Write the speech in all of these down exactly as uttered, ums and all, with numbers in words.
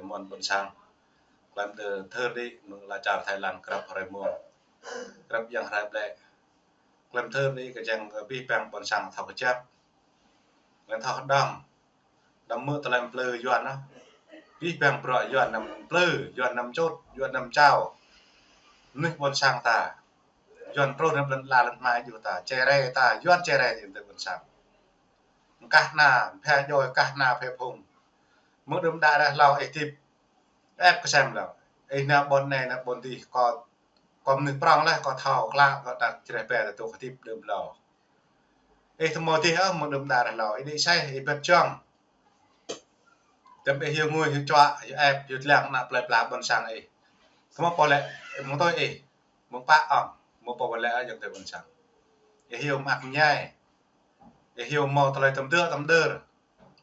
Mơ̆n ƀôn sang. Klăm tơ thơr đĭ, mơ̆ng ala čar Thái Lan, krăp hrơi mông. Krăp yang hrơi ƀlĕ. Klăm thơr đĭ kơ čang kơ abih bang ƀôn sang thâo kơjăp. Ngăn thâo đăm. Đăm mơ̆ tơlơi plư Yuan ah. Abih bang bruă Yuan năm plư, Yuan năm čôt, Yuan năm čao. Mơnuih ƀôn sang ta. Yuan trôn năm lăn ala lăn hma djuh ta. Čơrê ta, Yuan čơrê ti tơ ƀôn sang. Kah na, phe djoi, kah na, phe phung. Mơ̆ đưm đă ră hlâo ih tip. Ĕp kơsem lăng. Ih nao ƀôn anai, nao ƀôn adih, kâo, kâo mơnuih prŏng laih, kâo thâo klă, kâo đăk čơreh pe tơ tŭk hơdip đưm hlâo. Ih tơmâo adih ah, mơ̆ đưm đă ră hlâo. Ih đĭ sai, ih bĕt čong. Tơm ih hyu ngui, hyu čuă, hyu ĕp, hyu tlang ană plơi pla ƀôn sang ih. Tơmâo pô lĕ, ih mơ̆ng tui ih. Mơ̆ng pă ŏng, mơ̆ pô lĕ ah, ayŏng adơi ƀôn sang. Ih hyu mă ak mơñai. Ih hyu mâo tơlơi tơm dơ̆, tơm dơr.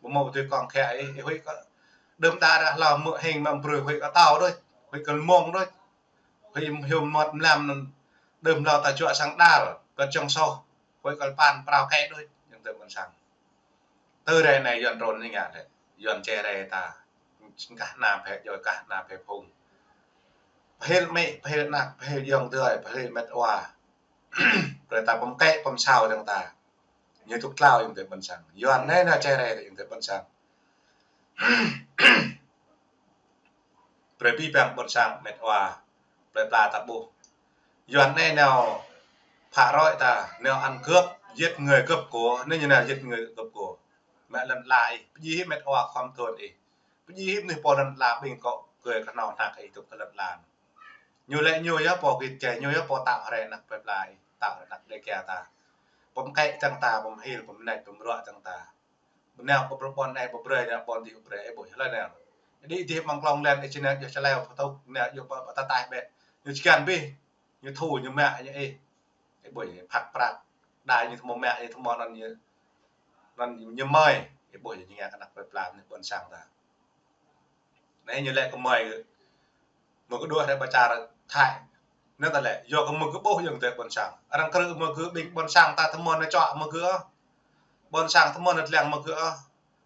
Mơ̆ mâo tui kong khĕ ih, ih huĭ kơ. Đưm đă ră hlâo mơ̆ hing mă brui huĭ kơ tâo đôč, huĭ kơ mông đôč. Huĭ hyu mơmŏt mlam anŭn đưm hlâo ta juă sang đal, kơ čŏng soh, huĭ kơ păn prao kĕ đôč, ayŏng adơi ƀôn sang. Tơ ră anai Yuan trôn ñu ngă lĕ, Yuan čơrê ta, kah na phe djoi, kah na phe phung. Pơhil amĭ, pơhil ană, pơhil ayŏng adơi, pơhil met wa. Brơi ta pơm kĕ, pơm sao dơ̆ng ta. Ñu tŭk tlao ayŏng adơi ƀôn sang. Yuan anai nao čơrê ayŏng adơi ƀôn sang. Brơi abih bang ƀôn sang met wa, plơi pla ta ƀuh. Yuan anai nao phá rối ta, nao ăn cướp, giết người cướp của, anai ñu nao giết người cướp của. Mă lăn ala ih, pơdjai hĭ met wa khŏm thun ih. Pơdjai hĭ mơnuih pô lăn ala ƀing kâo gơ̆ kơhnâo hnăk ih tŭk kơ lăn ala. Ñu lĕ ñu yơh pô git jai, ñu yơh pô tao hrơi ană plơi pla ih, tao hrơi ană đe kia ta. Pơm kĕ čang ta, pơm hil, pơm nač, pơm ruă čang ta. Bơnai pơprŏ ƀôn anai pơbrơi, nao ƀôn adih pơbrơi, ih ƀuh hlơi nao. Đĭ adih mơ̆ng klŏng lĕ, ih či nao yua čơleo pơtŭk, nao yua pơ, pơ tơtaih bĕ. Ñu či kiăng abih, ñu thu, ñu mă, ñu ih. Ih ƀuh ñu phak prăk. Đa ñu tơmâo mă, ñu tơmâo anŭn ñu, anŭn ñu mơi. Ih ƀuh ñu ngă kơ ană plơi pla, ană ƀôn sang ta. Anai ñu lĕ kơmơi gơ̆. Mơ̆ gơ̆ đuaĭ rai pơ čar Thái. Anŭn ta lĕ, yua kơ mơ̆ gơ̆ ƀuh ayŏng adơi ƀôn sang. Arăng krư̆ mơ̆ gơ̆ ƀing ƀôn sang ta tơmâo nao čuă mơ̆ gơ̆ ah. Ƀôn sang tơmâo nao tlang mơ̆ gơ̆ ah.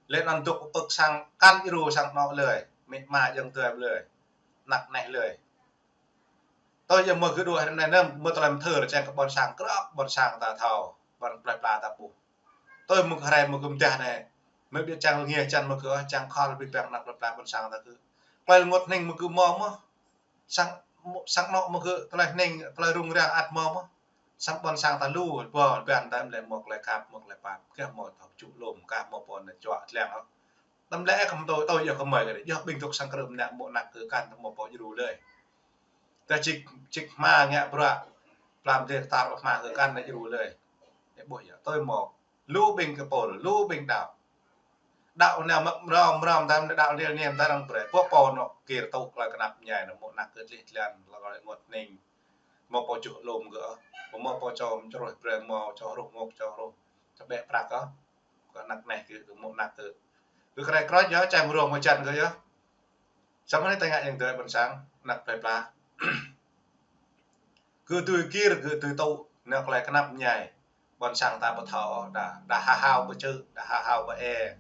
Lĕ anŭn dŏ pơpơ̆k sang kăn djru sang anŏ lơi. Amĭ ama ayŏng adơi lơi. Ană neh lơi. Tui yua mơ̆ gơ̆ đuaĭ rai anai anŭn mơ̆ tơlơi mơthưr čang kơ ƀôn sang krăp, ƀôn sang ta thâo, ƀôn plơi pla ta ƀuh. Tui mơ̆ gơ̆ rai mơ̆ gơ̆ mơdah anai. Mơ̆ ƀiă čang lơngiah čan mơ̆ gơ̆ ah, čang khŏl abih bang ană plơi pla ƀôn sang ta gơ̆. Tơlơi rơngot hning mơ̆ gơ̆ mâo mơ̆. Sang, sang anŏ mơ̆ gơ̆, tơlơi hning, tơlơi rŭng răng ăt mâo mơ̆. Sang ƀôn sang ta lu, ƀuh, ƀuh ta lĕ mâo tơlơi khăp, mâo tơlơi pap, kah mâo thâo čŭ lŏm, kah mâo pô nao čuă tlang ah. Tơm lĕ kơ mơ̆ tui, tui yua kơmơi gơ̆, yua ƀing tŭk sang krư̆ mơnă mơ̆ ană gơ̆ kăn tơmâo pô djru lơi. Ta čik, čik hma ngă bruă, plam dêh tar hma gơ̆ kăn nao djru lơi. Ih ƀuh yơh, tui mâo. Lu ƀing kơpul, lu ƀing đaŏ. Đaŏ nao mă mrâo, mrâo mơtam đaŏ liêl niêm ta arăng brơi. Pô pô nao kir tŭk tơlơi kơnăp mơñai nao mơ̆ ană gơ̆ tlih tlan, tơlơi rơngot hning. Mâo pô čŭ lŏm gơ̆. Mâo pô čŏm črôih brơi, mâo čŏ hruh ngŏk, čŏ hruh. Čŏ bĕ prăk ah. Kơ ană neh gơ̆, kơ mơ̆ ană gơ̆. Gơ̆ krĕ krŏč yơh, čang rông mơčan gơ̆ yơh. Samơ̆ anai ta ngă ayŏng adơi ƀôn sang, ană plơi pla. Gơ̆ tui kir, gơ̆ tui tŭ, nao tơlơi kơnăp mơñai. Ƀôn sang ta ƀu thâo, đa, đa ha hao ƀu čư̆, đa ha hao ƀu e.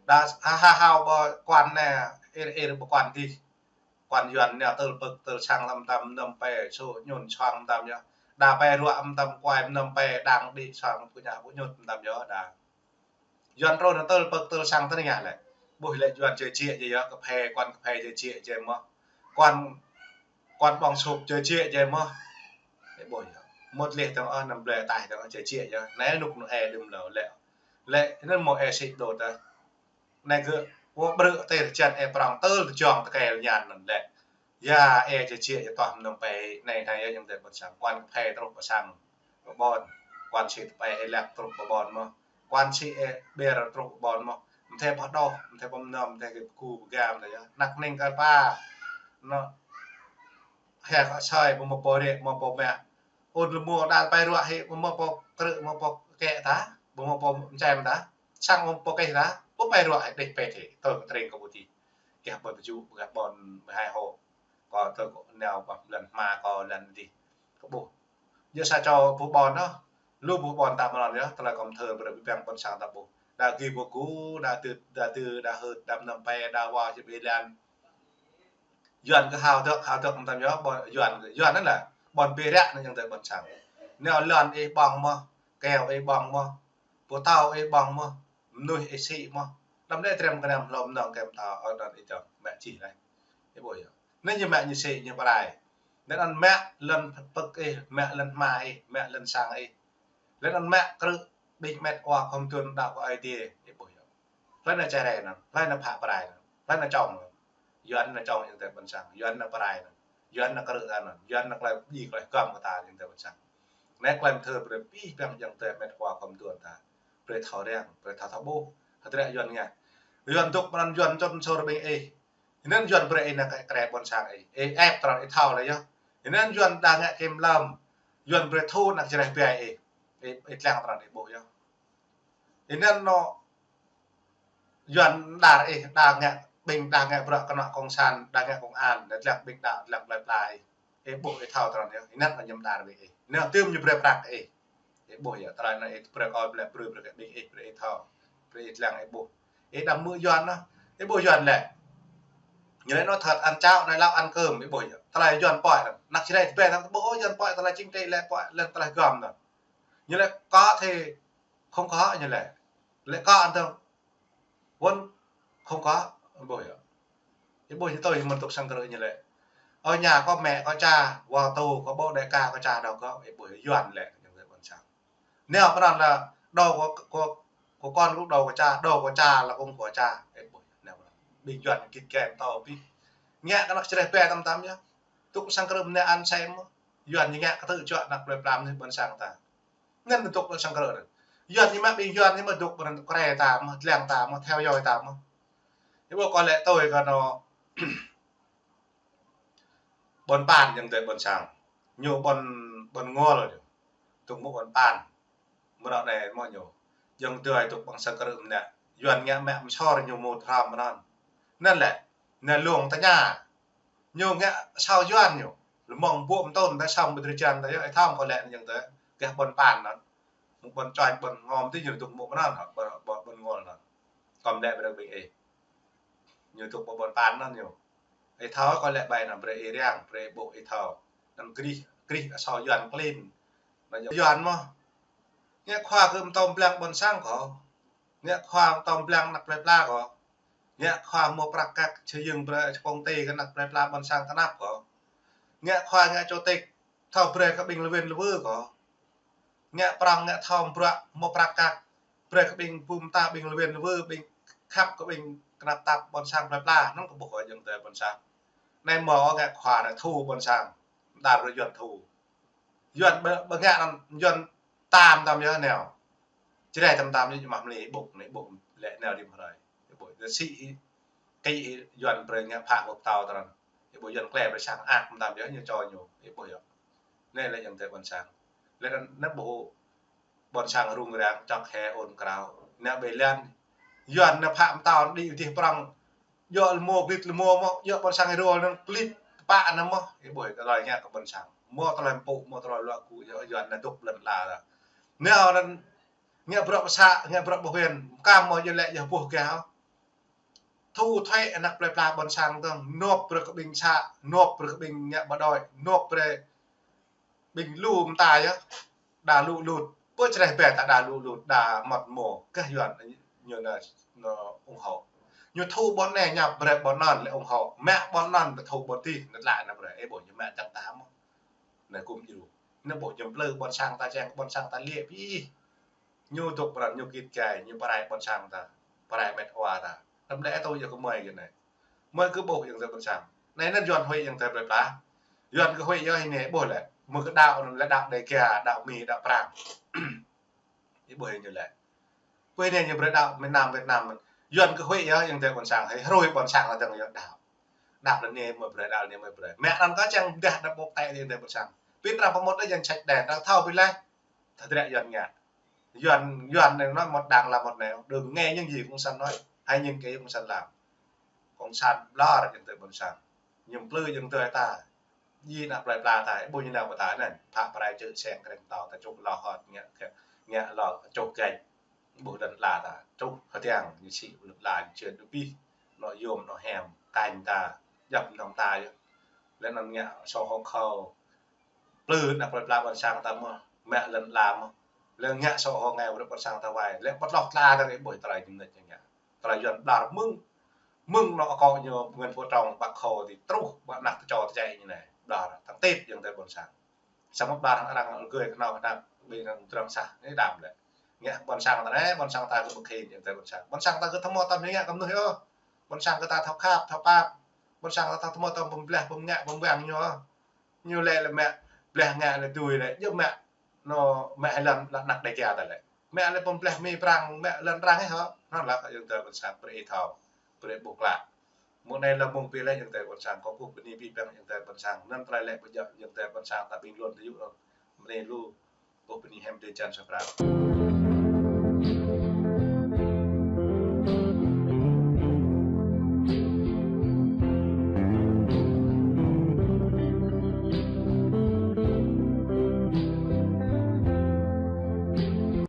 Đa ha, ha hao ƀu kuan anai, ir, ir ƀu kuan adih. Kuan Yuan nao tơl pơ̆k, tơl sang lăm tam, nơm pe, sô, ñun, soang tam yơh. Đa pe ruă tam, kuai nơm pe, đang đĭ soang, pơñah, pơñut tam yơh, đa. Yuan trôn nao tơl pơ̆k tơl sang tơ anai ngă lĕ. Ƀuh lĕ Yuan čê čiê jai yơh, kơphê, kuan kơphê čê čiê jai mơ̆. Kuan, kuan ƀong sŭp čê čiê jai mơ̆. Lĕ ƀuh yơh. Mơ̆t leh tơng ơ, năm blơi ataih tơng ơ, čê čiê yơh. Anai nuk nŭ e đưm hlâo lĕ. Lĕ, anŭn mâo e sĭ đôč ah. Anai gơ̆, wơ̆t brư̆ tơr čan e prŏng tơl tơjŏng tơkel ñan anŭn lĕ. Ya, e čê čiê, ya toh mơnơ̆ng pe, anai, anai, ya, ayŏng adơi ƀôn sang, kuan kơphê truh pơ sang, pơ ƀôn, kuan sĭ tơpê e lăk truh pơ ƀôn mơ̆, kuan sĭ e ƀer truh pơ ƀôn mơ̆, mơ̆ thê pơh đôh, mơ̆ thê pơh mơnơ̆m, mơ̆ thê kơ pơkŭ pơgam, anai, ya, anăk ning kơ pa, nô, he kơ asơi, ƀu mâo pô rĕ, mâo pô mă, ôn lơmô đal pơai ruă hĭ, ƀu mâo pô krư̆, mâo pô kĕ ta, ƀu mâo pô mơčem ta, sang ƀu mâo pô kĕ ta, ƀu pơai ruă hĭ, đĕč pĕ hĭ, tơl kơ tring kơ ƀu ti. Gah ƀôn pơjŭ, gah ƀôn mơhai hŏ. Kâo tơl kơ nao ƀah lăn hma kâo lăn adih. Kơ ƀuh. Yua sa čô pô ƀôn ôh. Lu pô ƀôn ta mơnơ̆ng yơh, tơlơi kơm thơ brơi abih bang ƀôn sang ta ƀuh. Đa gih ƀu gŭ, đa tưt, đa tưt, đa hưt, đa mơnơ̆ng pe, đa wa čê ƀê lăn. Yuan kơ hao dŏ, hao dŏ mơtam yơh, ƀôn, Yuan, Yuan anŭn lah ƀôn ƀiă ră anŭn ayŏng adơi ƀôn sang. Nao lŏn ih ƀơ̆ng mơ̆n, keo ih ƀơ̆ng mơ̆n, pơtâo ih ƀơ̆ng mơ̆n, mơnuih ih sĭ mơ̆n. Đăm lĕ trem kơnăm hlŏm nong kem tao, ơ, đon ih dŏ, mă čih laih. Ih ƀuh yơh. Anai ñu mă ñu sĭ, ñu pơrai. Anŭn mă lŏn pơ̆k ih, mă lŏn hma ih, mă lŏn sang ih. Lĕ anŭn mă krư̆ ƀing met wa khŏm tuan đaŏ kơ Ơi Adai, ih ƀuh yơh. Hlơi nao čơrai anŭn, hlơi nao phă pơrai anŭn, hlơi nao čŏng anŭn. Yuan nao čŏng ayŏng adơi ƀôn sang, Yuan nao pơrai anŭn, Yuan nao krư̆ ta anŭn, Yuan nao tơlơi djai tơlơi găm kơ ta ayŏng adơi ƀôn sang. Anai tơlơi mơthơ brơi abih bang ayŏng adơi met wa khŏm tuan ta. Brơi thâo răng, brơi thâo thâo ƀuh. Hơdră Yuan ngă. Yuan dŏ pran Yuan čŏn sor ƀing ih. Anŭn Yuan brơi ih nao kơ krĕ ƀôn sang ih. Ih ĕp tơlơi ih thâo laih yơh. Anŭn Yuan đa ngă kiểm lâm. Yuan brơi thu nao čơrai ƀai ih. Ih, ih lăng tơlơi ih ƀuh yơh. Anŭn nao Yuan đar ih, đa ngă ƀing, đa ngă bruă kơnuk cộng sản, đa ngă công an, đa lăng ƀing đa lăng plơi pla ih. Ih ƀuh ih thâo tơlơi yơh. Anŭn nao ñu đar ƀing ih. Anŭn tơm ñu brơi prăk ih. Ih ƀuh yơh, tơlơi anŭn ih brơi kơ ƀlĕ brơi brơi kơ ƀing ih, brơi ih thâo. Brơi ih lăng ih ƀuh. Ih đăm mơ̆ Yuan nao. Ih ƀuh Yuan lĕ. Ñu lĕ nao thâo ăn cháo, nao lăp ăn cơm, ih ƀuh yơh. Tơlơi Yuan pơhiăp anŭn. Năk čơrai tơpĕ tơpĕ ƀuh, ơ, Yuan pơhiăp tơlơi chính trị lĕ pơhiăp lĕ tơlơi găm anŭn. Ñu lĕ có thì không có ñu lĕ. Lĕ có ăn tơm. Vẫn không có, ƀuh yơh. Ih ƀuh ñu tui mơ̆n tŭk sang krư̆ ñu lĕ. Ở nhà có mẹ, có cha, vào tù, có bố đại ca, có cha đâu có, ih ƀuh Yuan lĕ, ayŏng adơi ƀôn sang. Nao pran là đâu có, có, có con cũng đâu có cha, đâu có cha là cũng có cha, ih ƀuh nao pran. Ƀing Yuan kit kem tao ƀu. Ngă kơ năk čơrai ƀai tơm tơm yơh. Tŭk sang krư̆ mơnă ăn sem mơ̆n. Yuan ñu ngă kơ tơ̆ čuă năk plơi pla mơnuih ƀôn sang ta. Anŭn dŏ ƀôn sang krư̆ anŭn. Yuan ñu mă ƀing Yuan ñu mă dŏ ƀôn krĕ ta mơ̆n, lăng ta mơ̆n, theo dõi ta mơ̆n. Ih ƀuh kơ lĕ tui kơ nao ƀôn Pan ayŏng adơi ƀôn sang. Ñu ƀôn, ƀôn Ngol ñu. Dŏ mơ̆ ƀôn Pan. Mơ̆ ră anai mơ̆ ñu. Ayŏng adơi dŏ ƀôn sang krư̆ mơnă. Yuan ngă mă mơsor ñu mŭt hrăm mơnăn. Anŭn lĕ. Anai lông tơña. Ñu ngă asâo Yuan ñu. Lơmông ƀô̆ mơtôn ta song ƀu drơi jan ta yơh, ih thâo kơ lĕ ayŏng adơi. Gah ƀôn Pan anŭn. Mơ̆ ƀôn Čoanh, ƀôn Ngom tih ñu dŏ mơ̆ mơnăn, ƀôn, ƀôn, ƀôn Ngol anŭn. Kơm lĕ brơi ƀing ih. Ñu dŏ mơ̆ ƀôn Pan anŭn ñu. Ih thâo kơ lĕ ƀai anŭn brơi ih răng, brơi ƀô̆ ih thâo. Anŭn krih, krih asâo Yuan klin. Anŭn Yuan mơ̆n. Ngă khua kơ mơtŏm blang ƀôn sang kơ. Ngă khua mơtŏm blang năk plơi pla kơ. Ngă khua mơ̆ prăk kăk čơyưng brơi čơkông tê kơ năk plơi pla ƀôn sang tơnap kơ. Ngă khua ngă chủ tịch thâo brơi kơ ƀing lơwên lơwơ kơ. Ngă prong ngă thâo bruă mơ̆ prăk kăk brơi kơ ƀing bum ta ƀing lơwên lơwơ ƀing khăp kơ ƀing kơnăp tap ƀôn sang plơi pla anŭn kơ ƀuh kơ ayŏng adơi ƀôn sang. Anai mơ̆ ngă khua anai thu ƀôn sang. Đar brơi Yuan thu. Yuan ƀơ, ƀơ ngă anŭn Yuan tam tam yơh nao. Čơrai tam tam yơh mă mơlĭ ƀŭk anai ƀŭk lĕ nao rĭm hrơi. Ih ƀuh, sĭ ih, kĭ ih Yuan brơi ngă phă ƀô̆ pơtâo tơrăn. Ih ƀuh Yuan klĕ brơi sang ak tam tam yơh ñu čô ñu. Ih ƀuh yơh. Anai lĕ ayŏng adơi ƀôn sang. Lĕ anŭn ƀuh ƀôn sang rŭng răng čŏk hĕ ôn krao. Nao ƀơi lăn. Yuan nao phă pơtâo đĭ dih prong. Yua lơmô, gĭt lơmô mơ̆, yua ƀôn sang Êđôl anŭn klĭt tơpă anŭn mơ̆, ih ƀuh tơlơi ngă kơ ƀôn sang. Mơ̆ tơlơi mpŭ, mơ̆ tơlơi luă gŭ, yua Yuan nao dŏ lŏn ala ta. Nao anŭn ngă bruă pơsă, ngă bruă ƀuh hên, kam mơ̆ yua lĕ yua ƀuh gah. Thu thuế anăk plơi pla ƀôn sang dơ̆ng, nộp brơi kơ ƀing să, nộp brơi kơ ƀing ngă bộ đội, nộp brơi ƀing lu mơta yơh. Đa lu lut. Pơ čơreh ƀe ta đa lu lut, đa mơ̆t mơ̆. Kơ Yuan ñu nao, nao ủng hộ. Ñu thu ƀôn anai ñu brơi ƀôn anŭn lĕ ủng hộ. Mă ƀôn anŭn ƀu thu ƀôn tih, nao tơlơi nao brơi. Ih ƀuh ñu mă čang ta mơ̆. Nao kŭm djru. Nao ƀuh ñu plư ƀôn sang ta čang, ƀôn sang ta liĕ pih. Ñu dŏ pran, ñu git gai, ñu pơrai ƀôn sang ta. Pơrai met wa ta. Tơm lĕ tui yua kơ mơi kơ anai. Mơi kơ ƀuh ayŏng adơi ƀôn sang. Anai anŭn Yuan huĭ ayŏng adơi plơi pla. Yuan kơ huĭ yơh anai ƀuh lĕ. Mơi kơ đaŏ anŭn lĕ đaŏ Đêga, đaŏ Mi, đaŏ Prang. Ih ƀuh ñu lĕ. Ƀuh anai ñu brơi đaŏ Việt Nam, Việt Nam. Yuan kơ huĭ yơh ayŏng adơi ƀôn sang. Hơi hrui ƀôn sang ta dơ̆ng yơh đaŏ. Đaŏ lĕ anai mơi brơi, đaŏ anai mơi brơi. Mă anŭn kơ čang dah đaŏ ƀô̆ tĕ ayŏng adơi ƀôn sang. Pit răng pơmŭt đa Yuan sạch đen, răng thâo pih leh. Thâo dră Yuan ngă. Yuan, Yuan anai nao một đảng là một nẻo, đừng nghe những gì Cộng sản nói, hãy nhìn cái Cộng sản làm. Cộng sản ƀlŏr ayŏng adơi ƀôn sang. Ñu plư ayŏng adơi ta. Djai anăk plơi pla ta, ih ƀuh ñu nao pơ ta anŭn. Phă pơrai čư̆ seng kreng tao ta čuh lŏ hŏt ngă, ngă lŏ čuh gĕt. Ih ƀuh lŏn ala ta. Čuh hơtiăng ñu sĭ lŏn ala ñu čư̆ đu pih. Nao yôm, nao hem, kañ ta. djăp nong ta yơh. Lĕ anŭn ngă sổ hộ khẩu. Plư anăp plơi pla ƀôn sang ta mơ̆n, mă lŏn ala mơ̆n. Lĕ ngă sổ hộ nghèo brơi ƀôn sang ta wai. Lĕ pơtloh tla ta kơ ƀuh tơlơi jing mơneč ngă. Tơlơi Yuan ƀlŏr mơ̆ng, mơ̆ng anŏ akŏ ñu Nguyễn Phú Trọng, Bác Hồ tơl truh ƀơi anăp tơčô tơčĕ ñu anai. Ƀlŏr, tơl tĭt jing tơlơi ƀôn sang. Samơ̆ ƀlŏr hăng arăng gơi kơnâo kơnăp, ƀing arăng drăm sah, anai đam lĕ. Ngă ƀôn sang ta anai, ƀôn sang ta kơ ƀu khĭn jing tơlơi ƀôn sang. Ƀôn sang ta kơ tơhmô tơm ñu ngă kơ mơnuih ôh. Ƀôn sang kơ ta thâo khăp, thâo pap. Ƀôn sang ta thâo tơhmô tơm pơblah, pơngă, pơwang ñu ôh. Ñu lĕ lĕ mă blah ngă lĕ tui lĕ, yua mă, anŏ mă hai lŏn lŏn anăp Dêga ta lĕ. Mă lĕ pơblah mi prăng, mă lŏn arăng ih hŏ. Anŭn lĕ kơ jing tơlơi ƀôn sang brơi ih thâo, brơi ih ƀuh klă. Mơ̆ng anai lĕ mơ̆ng pi lĕ jing tơlơi ƀôn sang, kâo ƀuh bơni pi păng jing tơlơi ƀôn sang. Anŭn tơlơi lĕ ƀu djơ̆ jing tơlơi ƀôn sang ta ƀing lŏn tơjuh ôh. Bơni lu, ƀuh bơni hiam tơlơi jan sa prang.